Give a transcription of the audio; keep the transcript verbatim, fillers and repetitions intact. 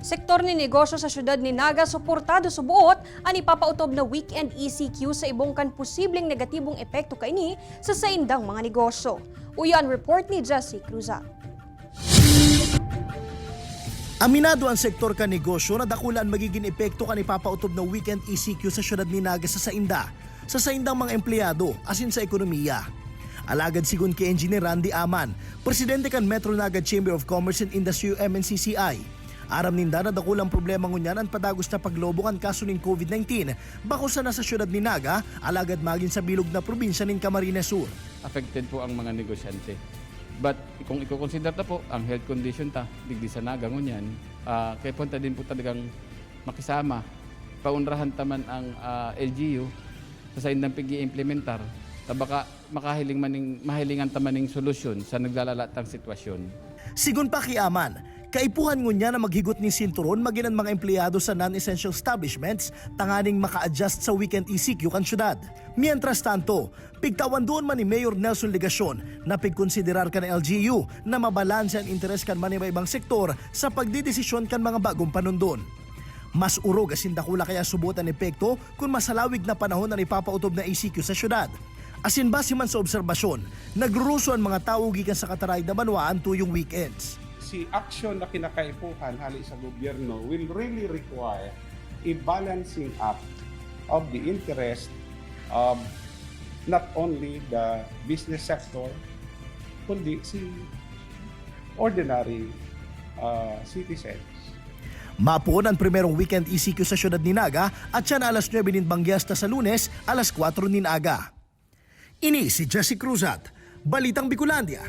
Sektor nin negosyo sa siyudad nin Naga suportado sa buot an ipapautob na weekend E C Q sa ibong kan posibleng negatibong epekto kaini sa saindang mga negosyo. Uya an report ni Jessie Cruzat. Aminado an sektor kan negosyo na dakula an magigin epekto kan ipapautob na weekend E C Q sa siyudad nin Naga sa sainda, sa saindang mga empleyado asin sa ekonomiya. Alagad segun ki Engineer Randy Aman, presidente kan Metro Naga Chamber of Commerce and Industry o M N C C I, aram ninda na dakulang problema ngunyan an padagos na paglobo kan kaso nin COVID nineteen, bako sana sa siyudad nin Naga, alagad magin sa bilog na probinsya nin Camarines Sur. Affected po ang mga negosyante. But kung iko-consider ta po ang health condition ta digdi sa Naga ngunyan, ah, kaipuhan ta din po talagang makisama, paunrahan ta man ang ah, L G U sa saindang pag-iimplementar, ta baka makahiling maning, mahilingan ta maning solusyon sa naglalalatang sitwasyon. Sigon pa ki Aman, kaipuhan ngunyan na maghigot nin sinturon magin an mga empleyado sa non-essential establishments tanganing maka-adjust sa weekend E C Q kan syudad. Mientras tanto, pigtawan doon man ni Mayor Nelson Legacion na pigkonsiderar kan L G U na mabalanse an interes kan maniba-ibang sektor sa pagdedesisyon kan mga bagong panundon. Mas orog asin dakula kaya subot an epekto kun masalawig na panahon an ipapautob na E C Q sa syudad. Asin base man sa obserbasyon, nagruruso an mga tawo gikan sa kataraid na banwa an tuyong weekends. Si aksyon na kinakaipuhan hali sa gobyerno will really require a balancing up of the interest of not only the business sector kundi si ordinary uh, citizens. Mapoon an primerong weekend E C Q sa siyudad ni Naga at siya na alas nuebe nin bangyas ta sa Lunes, alas kwatro nin aga. Ini si Jesse Cruzat, Balitang Bicolandia.